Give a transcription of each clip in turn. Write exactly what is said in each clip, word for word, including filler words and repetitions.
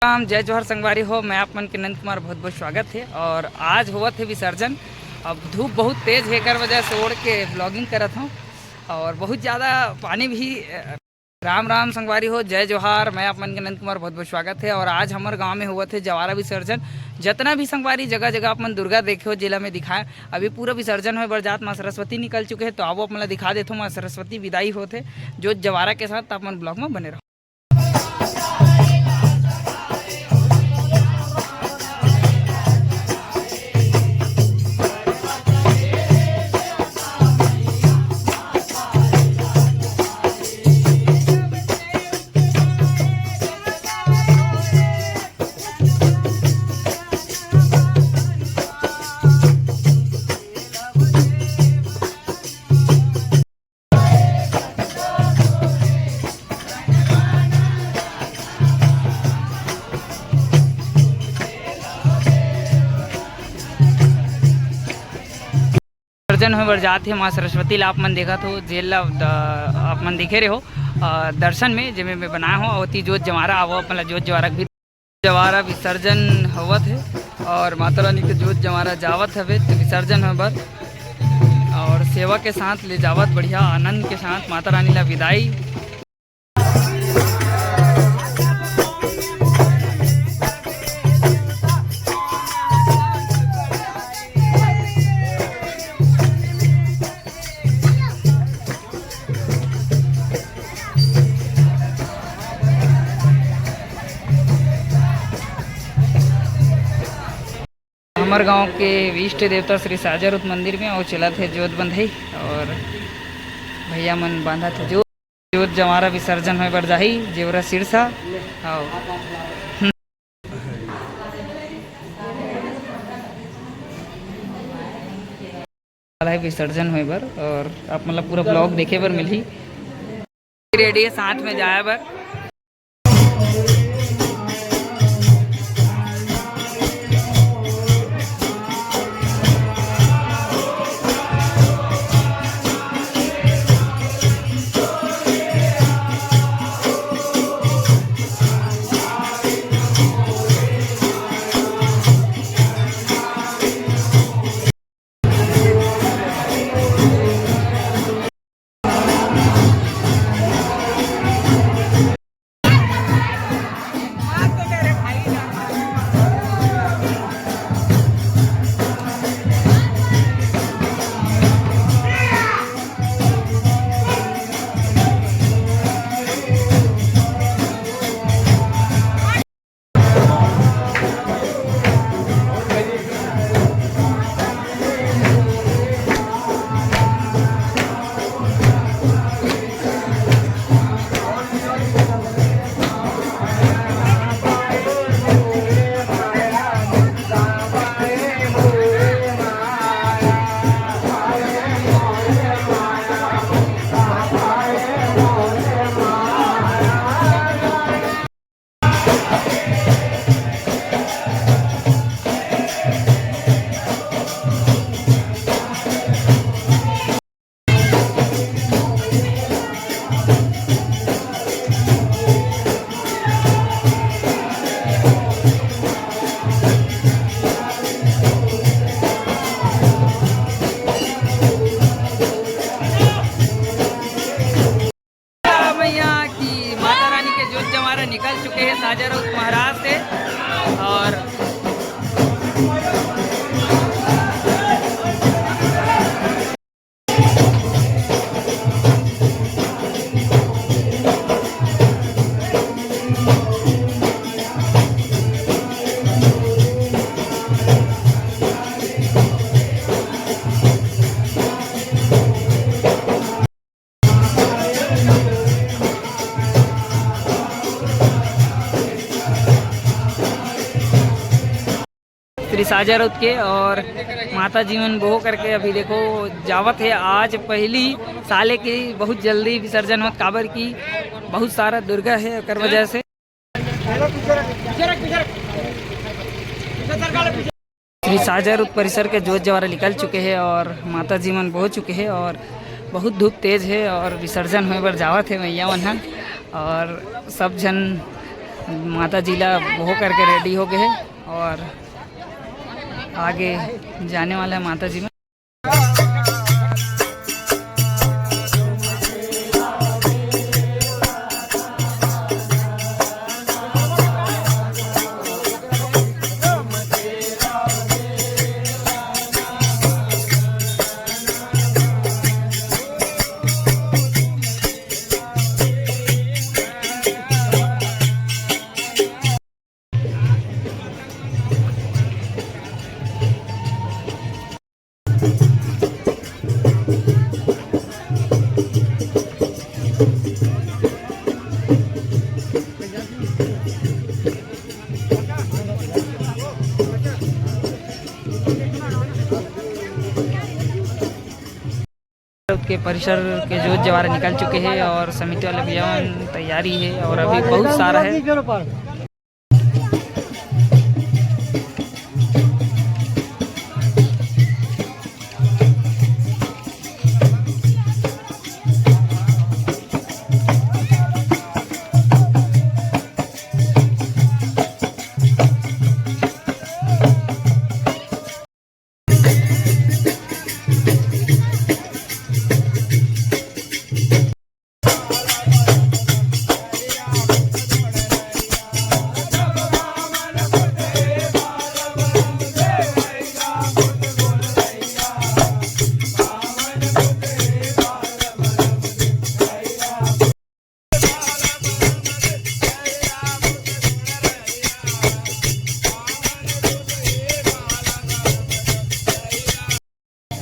राम, जय जोहार संगवारी हो, मैं आप मन के नंद कुमार, बहुत बहुत स्वागत है। और आज होवत है विसर्जन। अब धूप बहुत तेज है, एकर वजह से ओढ़ के ब्लॉगिंग करत हूँ और बहुत ज़्यादा पानी भी। राम राम संगवारी हो, जय जोहार, मैं आप मन के नंद कुमार, बहुत बहुत स्वागत है। और आज हमर गांव में होवत है जवारा विसर्जन। जितना भी संगवारी जगह जगह अपन दुर्गा देखे हो, जिला में दिखाए, अभी पूरा विसर्जन होए बर जात, माँ सरस्वती निकल चुके हैं। तो आवो, अपन ला दिखा देथो, माँ सरस्वती विदाई होत है जो जवारा के साथ। आप मन ब्लॉग में बने रहो। विसर्जन होए बर जात हे माँ सरस्वती ला आप मन देखत हो, जेल ला द-, आप मन देखे रहे हो, अ, दर्शन में जेमे मैं बनाए हो, अवती जोत जवारा आवो, अपन ला जोत जवारा भी जवारा विसर्जन होवत हे और माता रानी के जोत जवारा जावत हवे, तो विसर्जन होए बर और सेवा के साथ ले जावत, बढ़िया आनंद के साथ माता रानी ला विदाई। हमर गांव के इष्ट देवता श्री साजा रुत मंदिर में अउ चलत हे जोत बंधई और भैया मन बांधत हे जोत। जोत जवारा विसर्जन होए बर जाही जेवरा सिरसा। आओ। वाला हे विसर्जन होए बर और आप मन ला पूरा ब्लॉग देखे बर मिलही। रेडी हे साथ में जाए बर। मैया की माता रानी के जोत जवारा निकल चुके हैं साजा राउत महाराज से। और श्री साजा रउत के और माता जी मन बोहो करके अभी देखो जावत हे। आज पहली साले की बहुत जल्दी विसर्जन होत, काबर की बहुत सारा दुर्गा है, ओकर वजह से। श्री साजा रउत परिसर के जोत जवारा निकल चुके हैं और माता जी मन बोह चुके हैं और बहुत धूप तेज है और विसर्जन होए बर जावत है मैया मन ह। और सब झन माता जी ला बोह करके रेडी हो गए हे और आगे जाने वाला है माता जी में। के परिसर के जोत जवारा निकल चुके हे और समिति वाले भैया मन तैयारी हे और अभी बहुत सारा हे।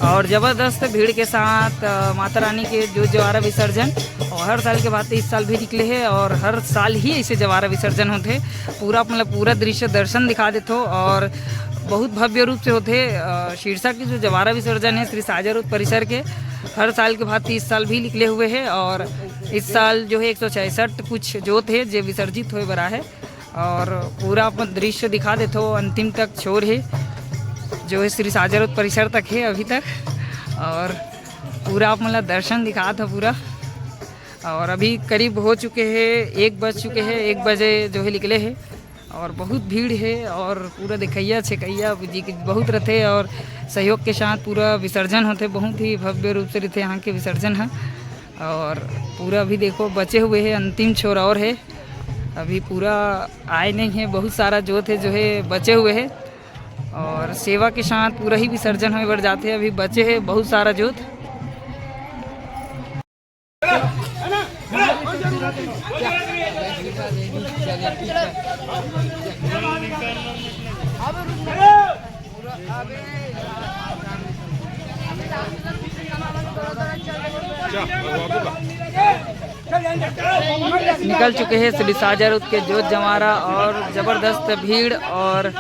और जबरदस्त भीड़ के साथ, अ, माता रानी के जोत जवारा विसर्जन, और हर साल के भांति इस साल भी निकले हे और हर साल ही ऐसे जवारा विसर्जन होथे। पूरा, मतलब, पूरा दृश्य दर्शन दिखा देथो और बहुत भव्य रूप से होथे। अ, सिरसा के जो जवारा विसर्जन हे श्री साजा रोध परिसर के, हर साल के भांति इस साल भी निकले हुए हे और इस साल जो हे एक सौ छियासठ कुछ जोत हे जे विसर्जित होए बर आहे। और पूरा अपन दृश्य दिखा देथो, अंतिम तक छोर हे, जो हे श्री साजा रोध परिसर तक हे अभी तक। और पूरा आप मन ला दर्शन दिखात हो पूरा। और अभी करीब हो चुके हे, एक बज चुके हे, एक बजे जो हे निकले हे। और बहुत भीड़ हे और पूरा देखइया छेकइया जी के बहुत रथे और सहयोग के साथ पूरा विसर्जन होथे। बहुत ही भव्य रूप से रथे यहाँ के विसर्जन ह। और पूरा अभी देखो बचे हुए हे, अंतिम छोर और हे, अभी पूरा आए नहीं हे, बहुत सारा जोत हे जो हे बचे हुए हे। और सेवा के साथ पूरा ही विसर्जन होए बर जाथे। अभी बचे हे बहुत सारा जोत। निकल चुके हे श्री साजा रोध के जोत जवारा और जबरदस्त भीड़ और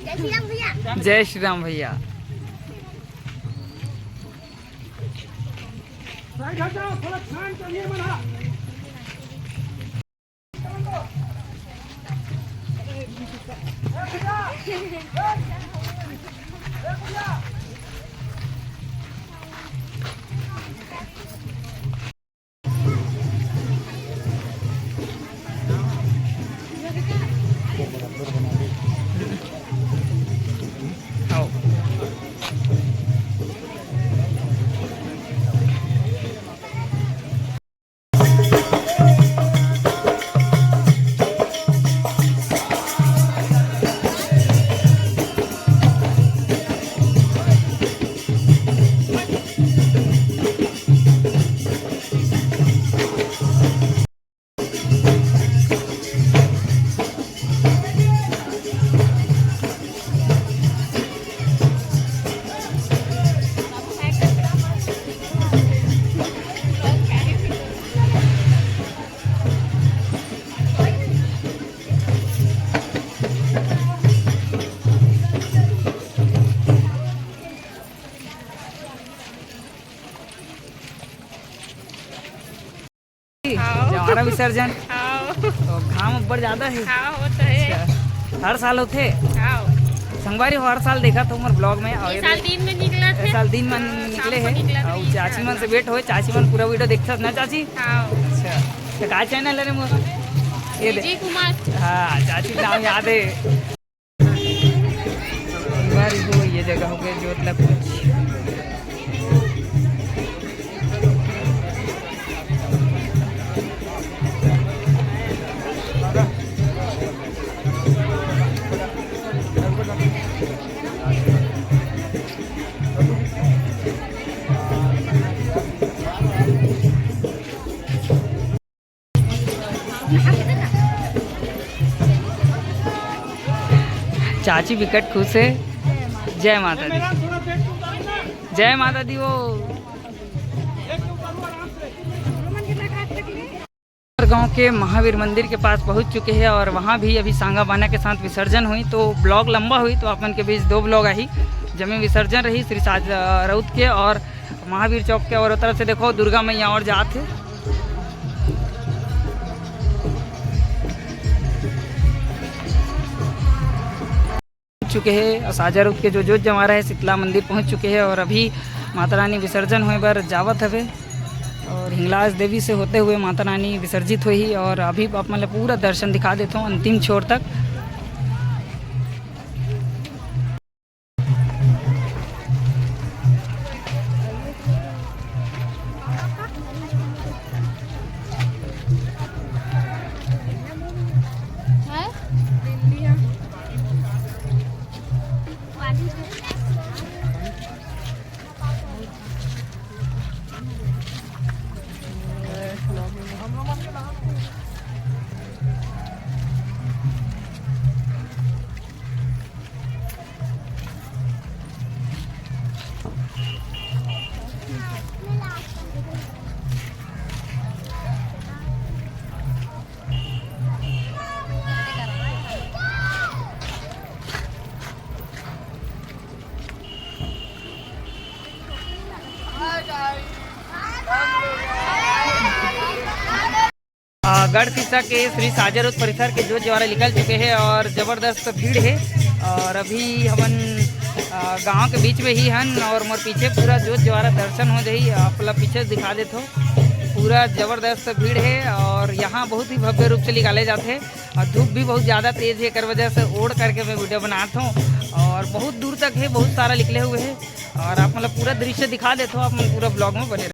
जय श्री राम भैया। हाँ। जवारा विसर्जन। हाँ। तो घाम अब्बड़ ज्यादा है। हाँ, वो तो है। अच्छा, हर साल होथे? हाँ। संगवारी हो, हर साल देखा था मोर ब्लॉग में, और ये साल दिन में निकला थे। साल दिन में हाँ, निकले हैं। और चाची मन से भेंट होए, चाची मन पूरा वीडियो देखता ना चाची? हाँ। अच्छा, तो का चैनल है रे मोर? ये दे। विजय कुमार। हाँ, चाची नाम याद है। बारी हो ये जगह हो गए जोत ला पूछ। चाची बिकट खुश है। जय माता दी, जय माता दी। वो गांव के महावीर मंदिर के पास पहुंच चुके हैं और वहां भी अभी सांगा बाना के साथ विसर्जन हुई, तो ब्लॉग लंबा हुई, तो अपन के बीच दो ब्लॉग आई, जमे विसर्जन रही श्री साज राउत के और महावीर चौक के, और तरफ से देखो दुर्गा मैया और जात है। चुके हैं और साजा रुख के जो जोत जवारा है शीतला मंदिर पहुंच चुके हैं और अभी माता रानी विसर्जन होए बर जावत हवे और हिंगलाज देवी से होते हुए माता रानी विसर्जित हुई और अभी आप मतलब पूरा दर्शन दिखा देता हूँ अंतिम छोर तक। गढ़ सिरसा के श्री साजा रुख परिसर के जोत जवारा निकल चुके हैं और जबरदस्त भीड़ है। और अभी हमन गांव के बीच में ही हन और मोर पीछे पूरा जोत जवारा दर्शन हो जाही। आप ला पीछे दिखा देथो, पूरा जबरदस्त भीड़ है और यहाँ बहुत ही भव्य रूप से निकाले जाते हैं। और धूप भी बहुत ज़्यादा तेज है, एकर वजह से ओढ़ करके मैं वीडियो बनात हूँ। और बहुत दूर तक है, बहुत सारा निकले हुए है। और आप मतलब पूरा दृश्य दिखा देथो, आप मन पूरा ब्लॉग में बने रहो।